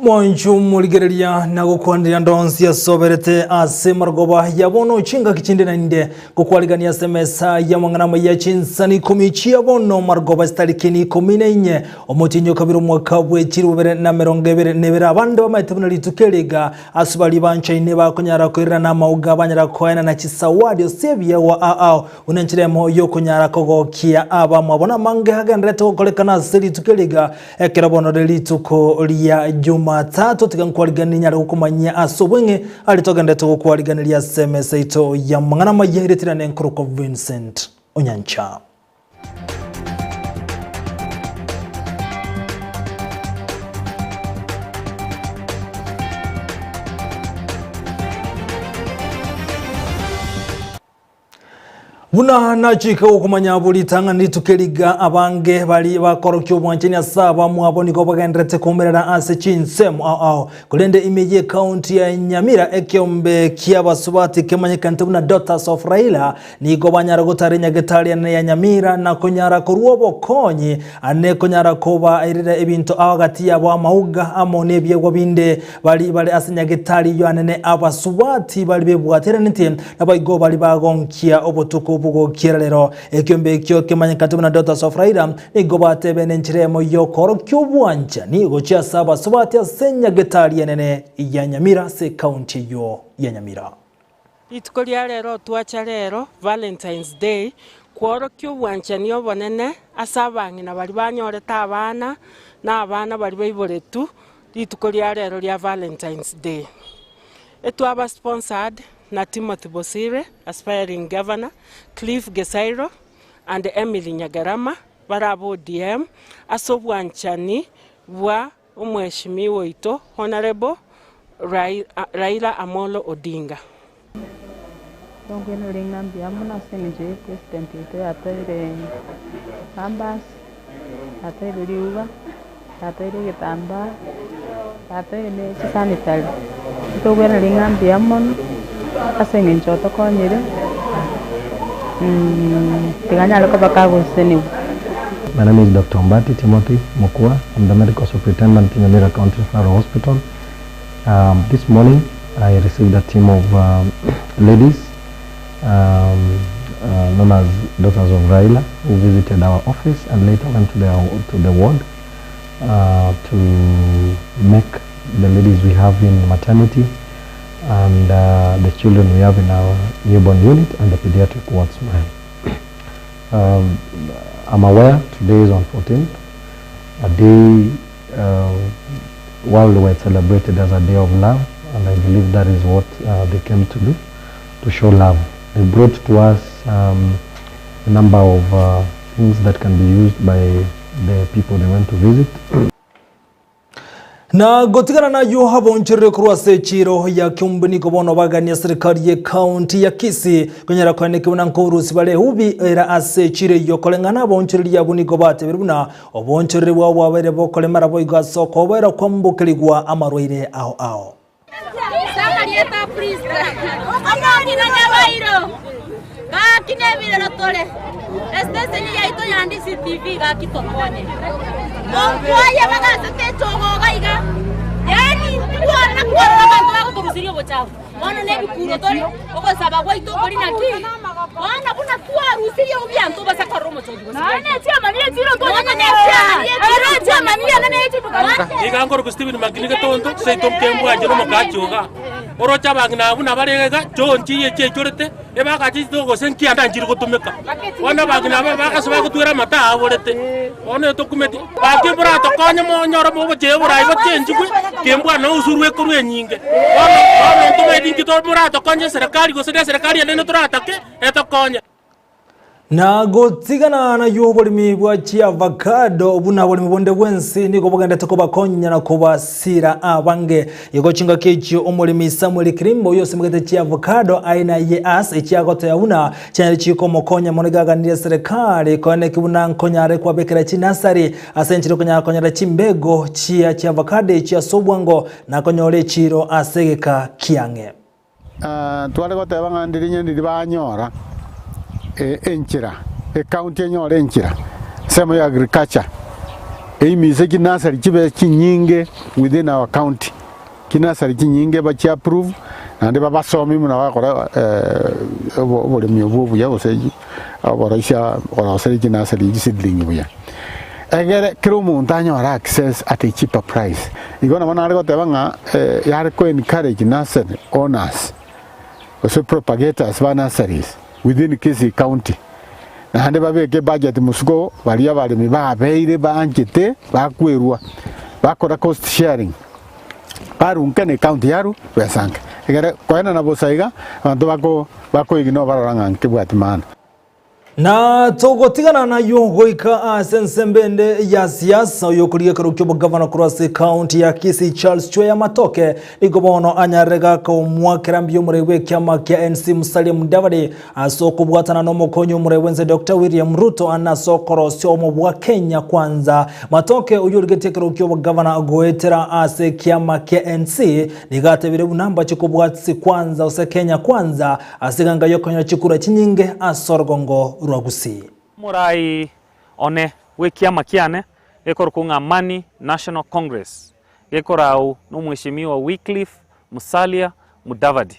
Mwancho morigereria na gokwaneria ndonsi asoberete ase marogoba ya bono chingaki chinde naende gokwarigania ase emesa y'amang'ana amaya chinsani ikomi chia bono marogoba chitariki 14 omotienyi o kabere omwaka bwe chilifu bibere na emerongo ebere na ebere abande bamaete buna rituko eri iga ase baria banchaine bakonyara koirerana amauga banyara koenana chisawadi ase ebiegwa ao ao Buna enchera emo y'okonyara kogokia abamwabo namange agenderete gokorekana ase rituko eri iga, ekero bono rire rituko ria Jumatatu, tiga nkwarigererie nyare gokomanyia ase obweng'e aria togenderete gokwarigereria ase emesa yaito y'amang'ana amaya ere tirane nkorokwa Vincent Onyancha. Buna nachika gokomanya abwo ritang'ani rituko eriga abange baria bakorokia obwanchani ase abamwabo nigo bagendererete koumerera ase chinsemo ao ao. Korende ime y'ecounty ya Nyamira ekeombe ki'abasubati kemanyekanete buna Daughters of Raila nigo banyara gotara enyagetari enene ya Nyamira na konyara korwa obokonyi ane konyara kobairera ebinto ao gati yabo amauga amo nebiegwa binde Baria bare ase nyagetari eyio anene abasubati baria bebwateranetie, naboigo baria bagonkia obotuko bogokiera rero. Ekiombe ekio kemanyekate buna Daughters of Raila, nigo batebene enchera eyemo y'okoorokia obwanchani gochia ase abasubati ase nyagetari enene ya Nyamira ase ekaunti eyio ya Nyamira. Rituko ria rero twacha rero, Valentine's Day, kworokia obwanchani obonene ase abang'ina baria banyorete abana, na abana baria baiboretwe Rituko ria rero ria Valentine's Day etwaba sponsored na Timothy Bosire, aspiring governor, Cliff Gesairo and Emily Nyagarama bare aba ODM ase obwanchani bwa omweshimiwa oito Honourable Raila Amolo Odinga. Tokwenera ng'a mbuya mono ase eng'encho ya epresident oito yatoeire pampers, yatoeire riuga, yatoeire egetambaa, yatoeire ne chisanitary. Tokwenera ng'a mbuya mono ase eng'encho otokonyire, tiga anyare koba kagosesenigwa. My name is Doctor Ombati Timothy Mokua, I'm the medical superintendent in Nyamira County Referral Hospital. Um, this morning I received a team of um, ladies um, uh, known as Daughters of Raila who visited our office and later went to the, to the ward uh, to make the ladies we have in maternity and uh, the children we have in our newborn unit and the pediatric ward smile. Um, I'm aware today is on 14th, a day uh, worldwide celebrated as a day of love, and I believe that is what uh, they came to do, to show love. They brought to us um, a number of uh, things that can be used by the people they went to visit. Na gotigana nayio aboncherere korwa ase echiiro ya Kiumbu nigo bono bagania serikali ye county ya Kisii konyara koeneki buna nkorusi bare eubi era ase echiiro eyio koreng'ana abonchereri abwo nigo batebire buna Oboonchoreri bwao bwabeire bokoremera boigo ase okoboera kwambokerigwa amarwaire ao ao. Bono nebikuro tore, ogosaba gwaito nkori naki? Bono buna twarusirie obianto obase korora omochogi gose Iga nkorokwa Stephen Makini Getonto, seito nkembwanche na omokachi oga. Oroche abang'ina abwo nabare iga, choo nchiye chiaichorete, ebagacha gose nkianda nchiri gotumeka. Bono abang'ina aba bagase bagotwera amata aborete, bono etokumeti, gaki mboratokonye monyore mogochia oborai bochenchigwe, kembwana usuru ekorwa enyinge. Bono bono ntomaeti inki to moratokonye eserekari gose na eserekari enene toratake, etokonye. Na gotigana nayio oboremi bwa chiavacado buna boremi bonde bwensi nigo bogendete kobakonya na kobasira abange. Igo chingaki echio omoremi Samuel Kirimbo oyio osimegete chiavocado aina ye as echiagotoya buna chianyare chikomokonya mono iga aganirie serikali koeneki buna nkonyare kwabekera chinasari ase enchera okonyara konyora chimbego chia chiavocado echio ase obwango na konyora echiro ase egeka kiang'e. Tware goteba ng'a ndiri ndiri banyora enchera, ecounty enyore enchera, ensemo ya agriculture. Eimise chinursery chibe chinyinge within our county, chinursery chinyinge bachi approve naende babasomie buna bagokora oboremi obwo obuya gose oboroisia koroseria chinursery chiseedling buya. Egere kera omonto anyore access at a cheaper price. Igo nabo nare goteba ng'a yare ko encourage nursery owners gose propagators ba nurseries within Kisii county naende babeke ebudget mosuko baria abaremi babeire baanchete bakwerwa bakora cost sharing barunke na ecounty yaru besa nke egere koenana bosa iga abanto bako bakoignore barora ng'a nkebwati maana. Na togotigana nayio goika ase ensembe ende ya siasa, oyokorigia ekerogo ki'obogavana korwa ase ekaunti ya Kisii Charles Chweya Matoke nigo bono anyarire gaka omwakera mbuya omorei bw'ekiama kia NC Musalia Mudavadi ase okobwatana nomokonyi omorei bwense Doctor William Ruto ane ase okorosia obomo bwa Kenya Kwanza. Matoke oyio origetie ekerogo ki'obogavana goetera ase ekiama kia NC nigo atebire buna mbache kobwatisi Kwanza gose Kenya Kwanza Ase eganga y'okonyora chikura chinyinge ase orogongo rwa Gusii. Omorai one bw'ekiama kiane gekorokwa ng'a Amani National Congress, gekorau n'Omweshimiwa Wycliffe Musalia Mudavadi.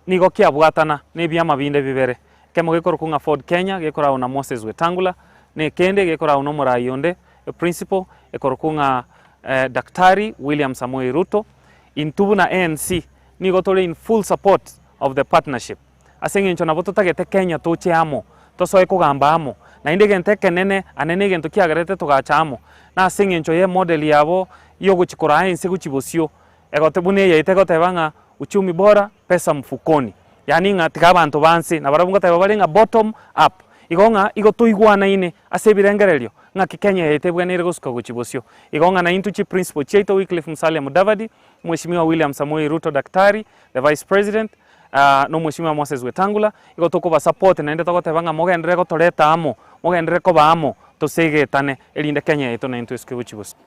Nigo kiabwatana nebiama binde bibere, ekemo gekorokwa ng'a Ford Kenya gekorau na Moses Wetangula, na ekende gekorau nomorai onde eprinciple ekorokwa ng'a Daktari William Samoei Ruto. Intwe buna ANC Nigo tore in full support of the partnership ase eng'encho nabo totagete Kenya toche amo, tosoe kogamba amo, naende egento ekenene ane na egento kiagerete togacha amo, na ase eng'encho ye model yabo yogochi koraa ense gochia bosio, egote buna eyaito egoteba ng'a uchumi bora pesa mfukoni, yaani ng'a tiga abanto ba nse nabarabwo ngoteba bare ng'a bottom up, igo ng'a igo toigwanaine ase ebirengererio ng'aki Kenya yaito ebweneire gosuka gochia bosio. Igo ng'a naintwe chiprinciple chiaito Wycliffe Musalia Mudavadi, Mweshimiwa William Samoei Ruto Daktari, the Vice President, na Omweshimiwa Moses Wetangula, igo tokoba support naende togoteba ng'a mogenderere gotoreta amo, mogenderere koba amo, tosegetane, erinde Kenya yaito naintwe esuke gochia bosio.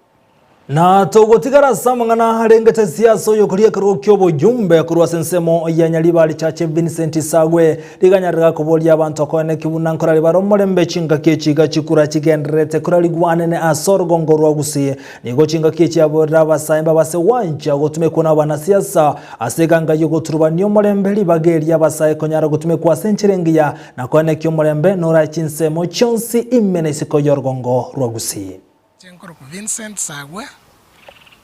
Na togotigara ase amang'ana arengete siasa oyokoria ekerogo ki'oboyumbe korwa ase ensemo ya Nyaribari Chache Vincent Sagwe riganyarire koboria abanto koeneki buna nkorari bare omorembe chingaki echi iga chikura chigendererete korarigwa anene ase orogongo rwa Gusii Nigo chingaki echi aborire abasae mbabase gwancha gotumekwa nabanasiasa ase eganga y'ogoturubania omorembe, ribaga eria abasae konyara gotumekwa ase enchera engiya na koenekia omorembe norae chinsemo chionsi ime na isiko y'orogongo rwa Gusii. Inche nkorokwa Vincent Sagwe,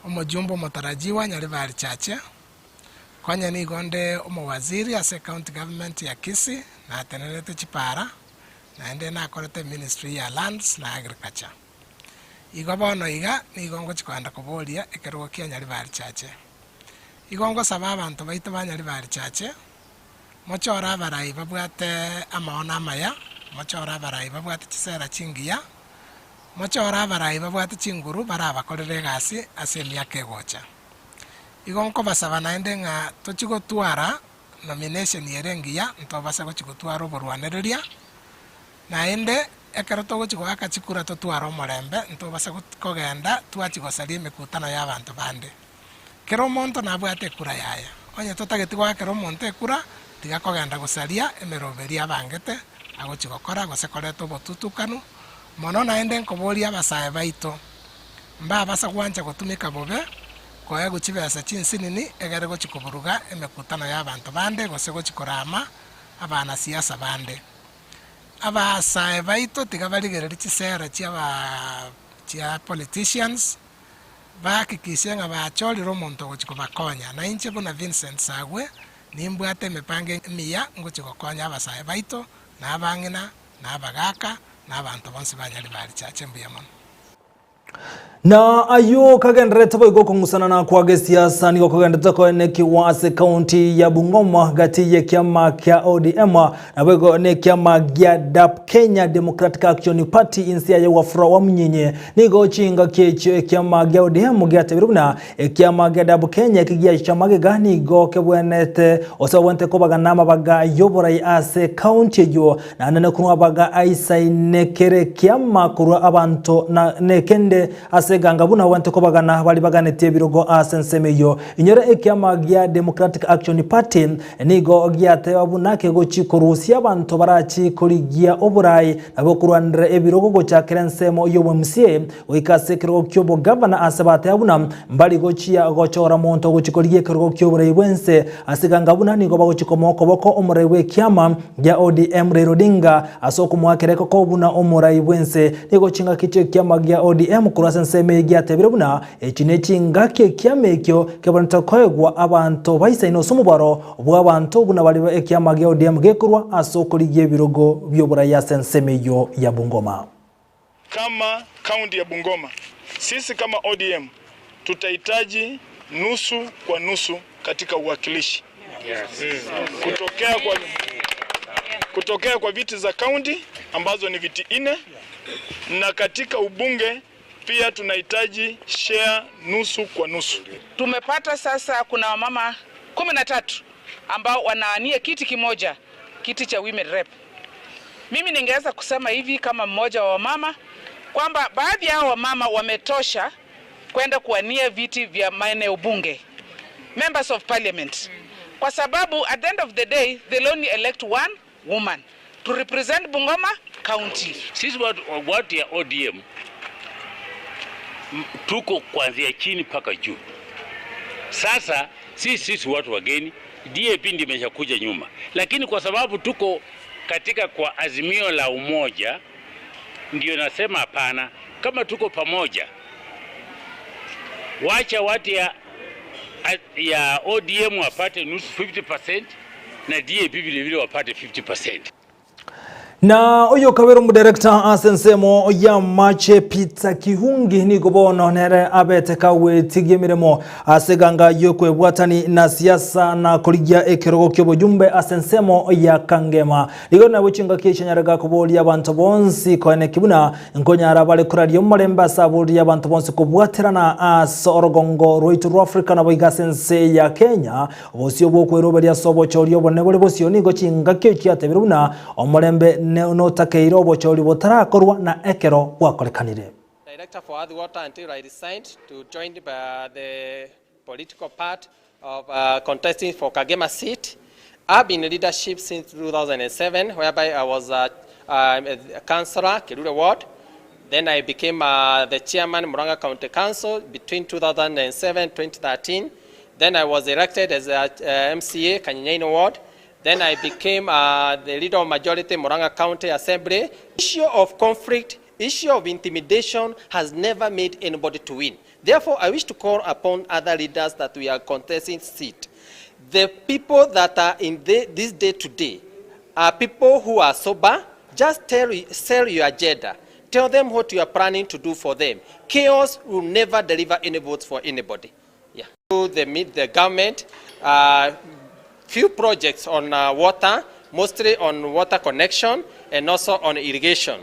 omojumbe omotarajiwa Nyaribari Chache. Konya nigo nde omowaziri ase ecounty government ya Kisii, natenenerete chipara, naende nakorete eministry ya lands na agriculture. Igo bono iga nigo ngochia kogenda koboria ekerogo kia Nyaribari Chache. Igo ngosaba abanto baito ba Nyaribari Chache, mochore abarai babwate amaono amaya, mochore abarai babwate chisera chingiya, mochore abarai babwate chinguru barabakorere egasi ase emiaka egocha. Igo nkobasaba naende ng'a tochie gotwara nomination ere engiya, ntobase gochia gotwara oborwanereria, Naende ekero togochia goaka chikura totware omorembe, ntobasa kogenda twachia gosaria emekutano y'abanto bande. Kera omonto nabwate ekura yaye. Onye totageti goakera omonto ekura, tiga kogenda gosaria emeroberio abangete agochia gokora gose koreta obotutukanu. Mono naende nkoboria abasae baito, mbabasa gwancha gotumeka bobe, koegwa chibesa chinsinini egere gochia koburuga emekutano y'abanto bande gose gochia korama abanasiasa bande. Abasae baito tiga barigererie chisera chia chia politicians, bahakikishe ng'a bachorire omonto ogochia kobakonya. Na inche buna Vincent Sagwe, nimbwate emepango emiya ngochia gokonya abasae baito, na abang'ina, na abagaka, na abanto bonsi ba Nyaribari Church. Mbuya mono. Na ayio kagendererete boigo okong'usanana kwa gesiasa nigo kogenderete koenekigwa ase ekaunti ya Bungoma gati y'ekiama kia ODM naboigo nekiama gia DAP Kenya Democratic Action Party inse yaye Wafula Wamunyinyi. Nigo chingaki echio ekiama gia ODM giatebire buna ekiama gia DAP Kenya eki giachicha magega nigo kebwenerete gose babwenerete kobagana amabaga y'oborai ase ekaunti eyio Naende nekorwa abaga aisaine kere ekiama korwa abanto na nekende. ande ase eganga buna gwanto kobagana baria baganetie ebirogo ase ensemo eyio. Inyora ekiama gia Democratic Action Party nigo giateba buna kegochi korusia abanto barachi korigia oborai na bokorwanera ebirogo gochakera ensemo y'obo-MCA goika ase ekerogo ki'obogavana ase bateba buna mbari gochia gochora monto ogochi korigia ekerogo ki'oborai bw'ense ase eganga buna nigo bagochi komoa okoboko omorai bw'ekiama gia ODM Raila Odinga ase okomoakera ekoko buna omorai bw'ense. Nigo chingaki chi'ekiama gia ODM korwa ase ensemo eye giatebire buna echi nechingaki ekiama ekio kebwenerete koegwa abanto baisaine ase omobaro bw'abanto buna baria ekiama gia ODM gekorwa ase okorigia ebirogo bi'oborai ase ensemo eyio ya Bungoma. Kama county ya Bungoma, sisi kama ODM tutahitaji nusu kwa nusu katika uwakilishi kutokea kwa, kutokea kwa viti za county ambazo ni viti nne na katika ubunge pia tunahitaji share nusu kwa nusu. Tumepata sasa kuna wamama 13 ambao wanaania kiti kimoja, kiti cha women rep. Mimi ningeweza kusema hivi kama mmoja wa wamama kwamba baadhi ya wamama wametosha kwenda kuwania viti vya maeneo bunge, members of parliament, kwa sababu at the end of the day they'll only elect one woman to represent Bungoma County. Sisi watu, watu ya ODM tuko kuanzia chini mpaka juu. Sasa sisi sisi watu wageni, DAP ndio imeshakuja nyuma, lakini kwa sababu tuko katika kwa azimio la umoja, ndio nasema hapana, kama tuko pamoja, wacha watu ya, ya ODM wapate nusu 50% na DAP vile vile wapate 50%. Na oyo kabere omodirector ase ensemo y'amache Peter Kihungi nigo bono nere abete kagwetigia emeremo ase eganga y'okwebwatani na siasa na korigia ekerogo ki'obojumbe ase ensemo ya Kangema. Nigo nabo chingaki echianyarega koboria abanto bonsi koeneki buna nkonyara bare koraria omorembe ase aboria abanto bonsi kobwaterana ase orogongo rwaito rwa Africa naboigo ase ense ya Kenya Obosio bw'okweroberia ase obochori obonene bore bosio nigo chingaki echio chiatebire buna omorembe notakeire obochori botarakorwa na ekero bwakorekanire. Director for Earth Water until I resigned to join the political part of contesting for Kagema seat. I've been in leadership since 2007 whereby I was a, a councillor, Kirure Ward. Then I became uh, the chairman, Murang'a County Council between 2007 2013. Then I was elected as a uh, MCA, Kanyenyaini Ward. Then I became uh, the leader of majority Murang'a County Assembly. Issue of conflict, issue of intimidation has never made anybody to win. Therefore, I wish to call upon other leaders that we are contesting seat. The people that are in the, this day today are people who are sober. Just tell, sell your agenda. Tell them what you are planning to do for them. Chaos will never deliver any votes for anybody. Yeah. The, the government, uh, few projects on uh, water, mostly on water connection and also on irrigation.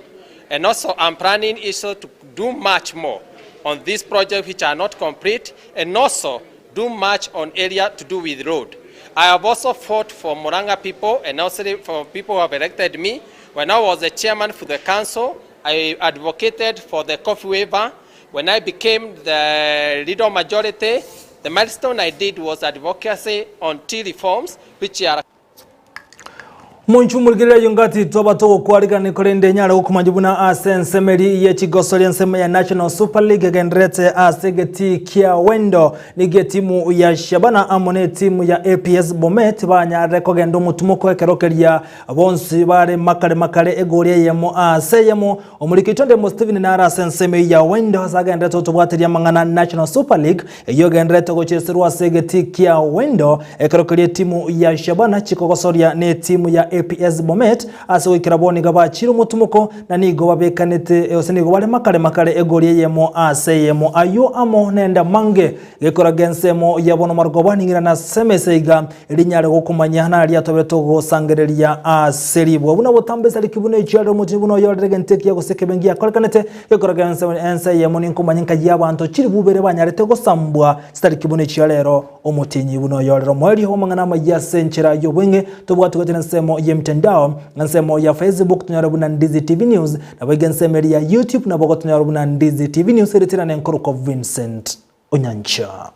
And also I'm planning also to do much more on these projects which are not complete and also do much on area to do with road. I have also fought for Murang'a people and also for people who have elected me. When I was the chairman for the council, I advocated for the coffee waiver. When I became the leader of majority, the milestone I did was advocacy on tea reforms, which are Omonche omorigereria ayio ngati twaba togokwarigani korende nyare gokomanya buna ase ensemeri ye chigoso ri'ensemo ya National Super League egendererete ase egetii kia Wendo nigo etimu ya Shabana amo na etimu ya APS Bomet banyarire kogenda omotumoko ekero keria bonsi bare makare makare egori eyemo ase eyemo Omoriki oito Ndemo Stephen nare ase ensemo eyio ya Wendo ase agenderete gotobwateria amang'ana National Super League eyio egendererete gocheserwa ase egetii kia Wendo ekero keria etimu ya Shabana chikogosoria na etimu ya APS Bomet ase goikera bono iga bachire omotumoko na nigo babekanete gose nigo bare makare makare egori eyemo ase eyemo ayio amo nende amange Gekoraga ensemo ya bono marogoba ning'irane ase emesa iga, rinyare gokomanya naria tobe togosangereria ase ribwa. Buna botambe esariki buna echiarire omochie buna oyorire egento ekiya gose ekebe ngiakorekanete. Gekoraga ensemo ense eyemo ninkomanya nka y'abanto chilifu ibere banyarete gosambwa chitariki buna echia rero. Omotienyi buna oyorire omoerio bw'amang'ana amayia ase enchera y'obweng'e tobwati goetera ensemo. y'emitandao, ensemo ya Facebook tonyore buna Ndizi TV News, naboigo ensemo eria ya YouTube nabo ogotonyora buna Ndizi TV News ereterane nkorokwa Vincent Onyancha.